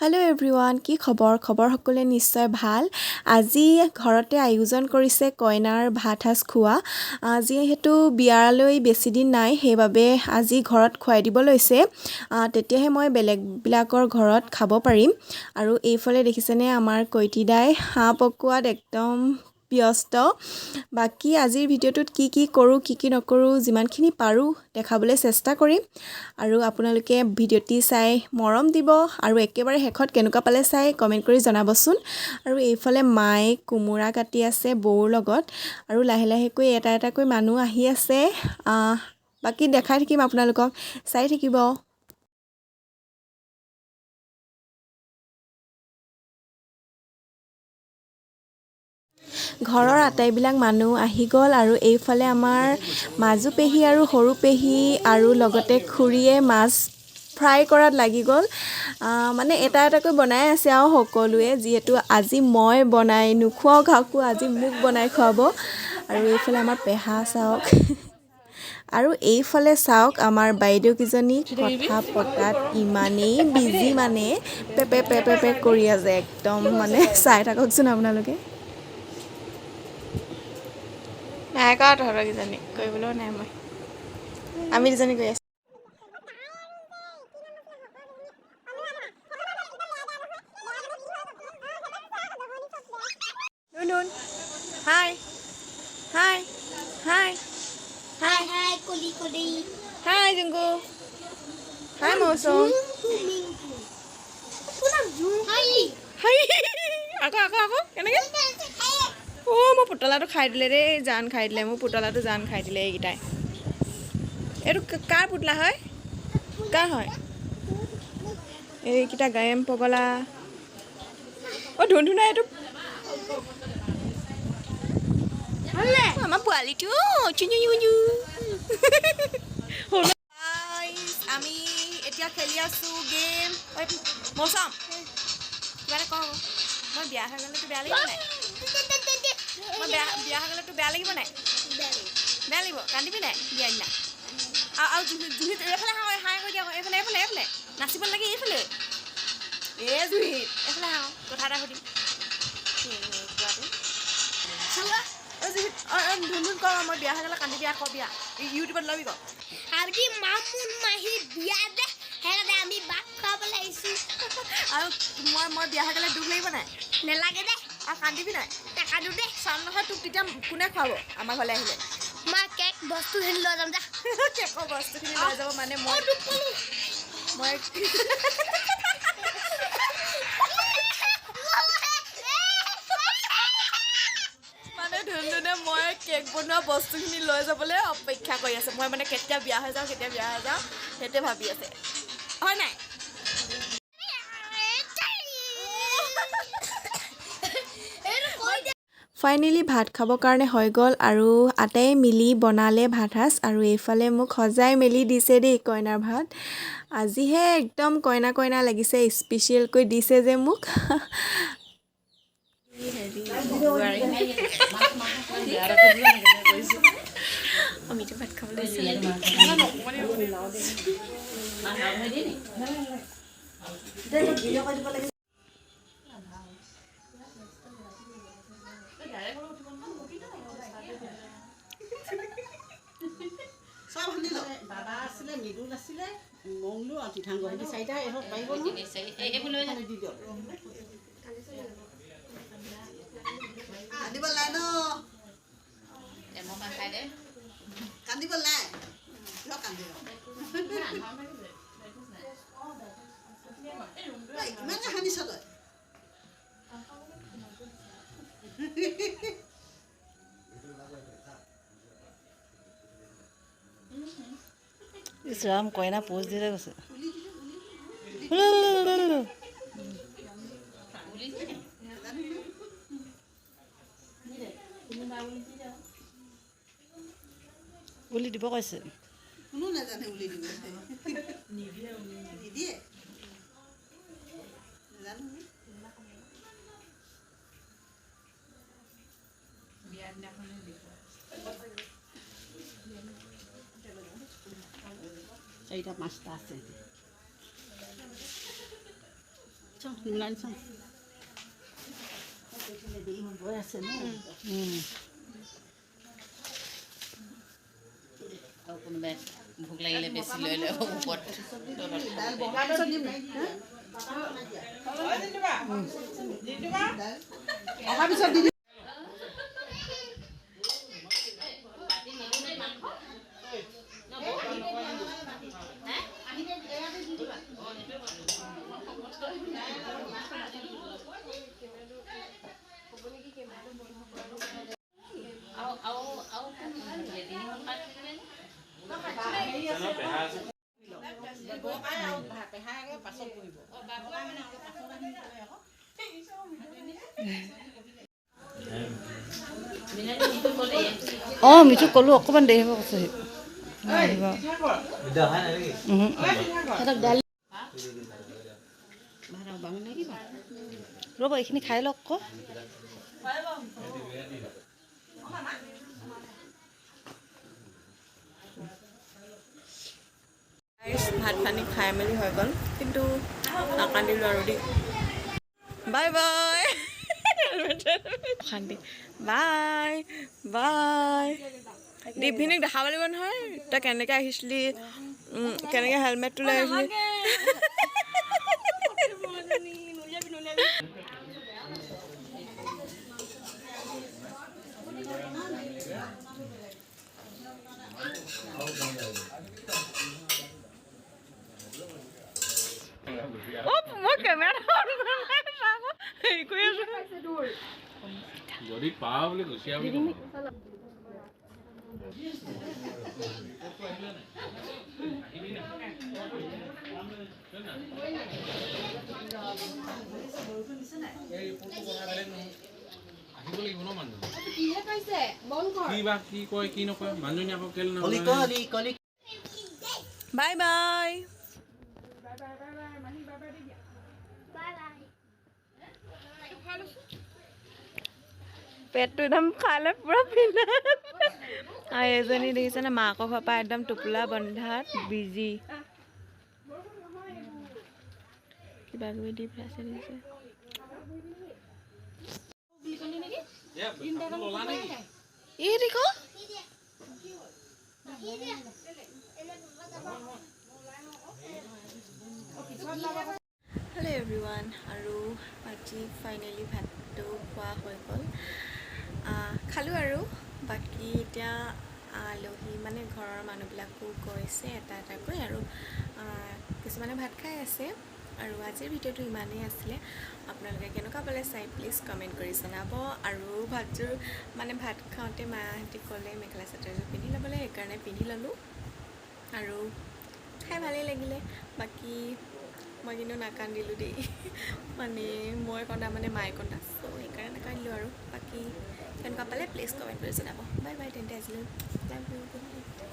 Hello' everyone, কি খবৰ? খবৰ সকলোৱে নিশ্চয় ভাল। আজি ঘৰতে আয়োজন কৰিছে কইনাৰ ভাত সাজ খোৱা। যিহেতু বিয়ালৈ বেছিদিন নাই, সেইবাবে আজি ঘৰত খুৱাই দিব লৈছে। তেতিয়াহে মই বেলেগবিলাকৰ ঘৰত খাব পাৰিম। আৰু এইফালে দেখিছেনে আমাৰ কৈটিদাই হাঁহ পকোৱাত একদম ব্যস্ত। বাকী আজিৰ ভিডিঅ'টোত কি কি কৰোঁ, কি কি নকৰোঁ, যিমানখিনি পাৰোঁ দেখাবলৈ চেষ্টা কৰিম। আৰু আপোনালোকে ভিডিঅ'টি চাই মৰম দিব আৰু একেবাৰে শেষত কেনেকুৱা পালে চাই কমেণ্ট কৰি জনাবচোন। আৰু এইফালে মায়ে কোমোৰা কাটি আছে বৌৰ লগত, আৰু লাহে লাহেকৈ এটা এটাকৈ মানুহ আহি আছে। বাকী দেখাই থাকিম আপোনালোকক, চাই থাকিব। ঘৰৰ আটাইবিলাক মানুহ আহি গ'ল। আৰু এইফালে আমাৰ মাজু পেহী আৰু সৰু পেহী আৰু লগতে খুৰীয়ে মাছ ফ্ৰাই কৰাত লাগি গ'ল। মানে এটা এটাকৈ বনাই আছে আৰু সকলোৱে, যিহেতু আজি মই বনাই নোখোৱাওঁ কাকো, আজি মোক বনাই খুৱাব। আৰু এইফালে আমাৰ পেহা চাওক, আৰু এইফালে চাওক আমাৰ বাইদেউকেইজনী কথা পতাত ইমানেই বিজি, মানে পেপে পেপে পে কৰি আছে একদম, মানে চাই থাককচোন আপোনালোকে। নাই কৰা তহঁতৰ কেইজনী কৰিবলৈও নাই, মই আমি দুজনী গৈ আছোঁ। নুন হাই হাই হাই হাই হাই কলি কলি হাই জুংকু হাই মৌচুম হাই হাই আকৌ আকৌ আকৌ কেনেকৈ। অ' মোৰ পুতলাটো খাই দিলে দেই, জান খাই দিলে মোৰ পুতলাটো, জান খাই দিলে এইকেইটাই। এইটো কাৰ পুতলা হয়, কাৰ হয় এইকেইটা? গায়েম পগলা। অ' ধুন ধুনা, এইটো আমাৰ পোৱালিটো। আমি এতিয়া খেলি আছোঁ গেম। মৌচম কিবা এটা কওঁ, মই বিয়া হৈ গ'লেতো বেয়া লাগিব নাই? মই বিয়া বিয়া হৈ গ'লেতো বেয়া লাগিব নাই? বেয়া লাগিব। কান্দিবি নাই বিয়া দিনা? আৰু আৰু জুহি এইফালে হাঁ হাই কৰি দিয়া, এইফালে এইফালে এইফালে নাচিব লাগে এইফালে। এই জুহি এইফালে হাঁ, কথা এটা সুধিম। জুহি ধুন ধুন কৰ, মই বিয়া হৈ গ'লে কান্দি বিয়া ক, বিয়া ইউটিউবত ল'বি ক। আজি মামুন মাহী বিয়া দে, সেইকাৰণে আমি ভাত খুৱাবলৈ আহিছোঁ। আৰু মই মই বিয়া হৈ গ'লে দুখ লাগিব নাই? নেলাগে দে। আৰু কান্দিবি নাই? নাকান্দো দে। চাম নহয় তোক তেতিয়া কোনে খুৱাব আমাৰ ঘৰলৈ আহিলে। মই কেক বস্তুখিনি লৈ যাম যা। কেকৰ বস্তুখিনি লৈ যাব মানে মই মই মানে ধুনধুনে মই কেক বনোৱা বস্তুখিনি লৈ যাবলৈ অপেক্ষা কৰি আছে। মই মানে কেতিয়া বিয়া হৈ যাওঁ, কেতিয়া বিয়া হৈ যাওঁ সেইটোৱে ভাবি আছে, হয় নাই? ফাইনেলি ভাত খাবৰ কাৰণে হৈ গ'ল আৰু আটাই মিলি বনালে ভাত সাজ। আৰু এইফালে মোক সজাই মেলি দিছে দেই কইনাৰ ভাত। আজিহে একদম কইনা কইনা লাগিছে, স্পেচিয়েলকৈ দিছে যে মোক। আমিতো ভাত খাবলৈ বাবা আছিলে, মৃদুল আছিলে, মংলু আৰু তীৰ্থাংগ, সেই চাৰিটা এইবোৰ পাৰিব নহয় দি দিয়ক। কান্দিব নাই ন, কান্দিব নাই, কিয় কান্দিব? ইমান সানিছ তই? ইছ ৰাম, কইনা পোজ দিলে কৈছে। উলি দিব কৈছে। কোনো নাজানে উলি দিব, নিদিয়ে, নাজানো। চাৰিটা পাঁচটা আছে। চাওঁ মিলাই চাওঁ, গৈ আছে ন। আৰু কোনোবাই ভোক লাগিলে বেছি লৈ লয়, ওপৰত তলত। অহাৰ পিছত দি দিম। আৰু আৰু আৰু কোন তিনিখন পাত দিলে? পাছত বহিব। অঁ, মিঠুক ক'লোঁ, অকণমান দেৰি হ'ব কৈছে। সি আহিব। সিহঁতক দালি ৰ'ব, এইখিনি খাই লওক আকৌ। ভাত পানী খাই মেলি হৈ গ'ল, কিন্তু নাকান্দিলোঁ আৰু দেই। বাই বাই, শান্তি, বাই বাই। ডিভিনিক দেখাব লাগিব নহয়, তই কেনেকৈ আহিছিলি, কেনেকৈ হেলমেটটো লৈ আহিছিলি। অ', মই কেমেৰা অন কৰা নাই, আকৌ হেৰি কৰি আছোঁ। যদি পাওঁ বুলি গুচি আহ বুলি ক'ব। আহিব লাগিব ন মানুহজন। কি বা কি কয় কি নকয় মানুহজনী আকৌ কেলে নকয়। Bye bye. Bye bye. পেটটো একদম খালে পূৰা পিন্ধা। আৰু এজনী দেখিছেনে, মাকৰ ঘৰৰ পৰা একদম টোপোলা বন্ধাত বিজি, কিবা কিবি দি পেলাইছে, দেখিছে। এই দেখো। হেল্ল' এভৰিৱান, আৰু আজি ফাইনেলি ভাতটো খোৱা হৈ গ'ল। খালোঁ আৰু বাকী এতিয়া আলহী মানে ঘৰৰ মানুহবিলাকো গৈছে এটা এটাকৈ, আৰু কিছুমানে ভাত খাই আছে। আৰু আজিৰ ভিডিঅ'টো ইমানেই আছিলে। আপোনালোকে কেনেকুৱা পালে চাই প্লিজ কমেণ্ট কৰি জনাব। আৰু ভাতযোৰ মানে ভাত খাওঁতে মাহঁতে ক'লে মেখেলা চাদৰযোৰ পিন্ধি ল'বলৈ, সেইকাৰণে পিন্ধি ল'লোঁ আৰু খাই ভালেই লাগিলে। বাকী মই কিন্তু নাকান্দিলোঁ দেই, মানে মই কন্দা মানে মায়ে কন্দা, চ' সেইকাৰণে নাকান্দিলোঁ। আৰু বাকী কেনেকুৱা পালে প্লিজ কমেণ্ট কৰি জনাব। বাই বাই তেন্তে আজিলৈ, লাভ you, good night.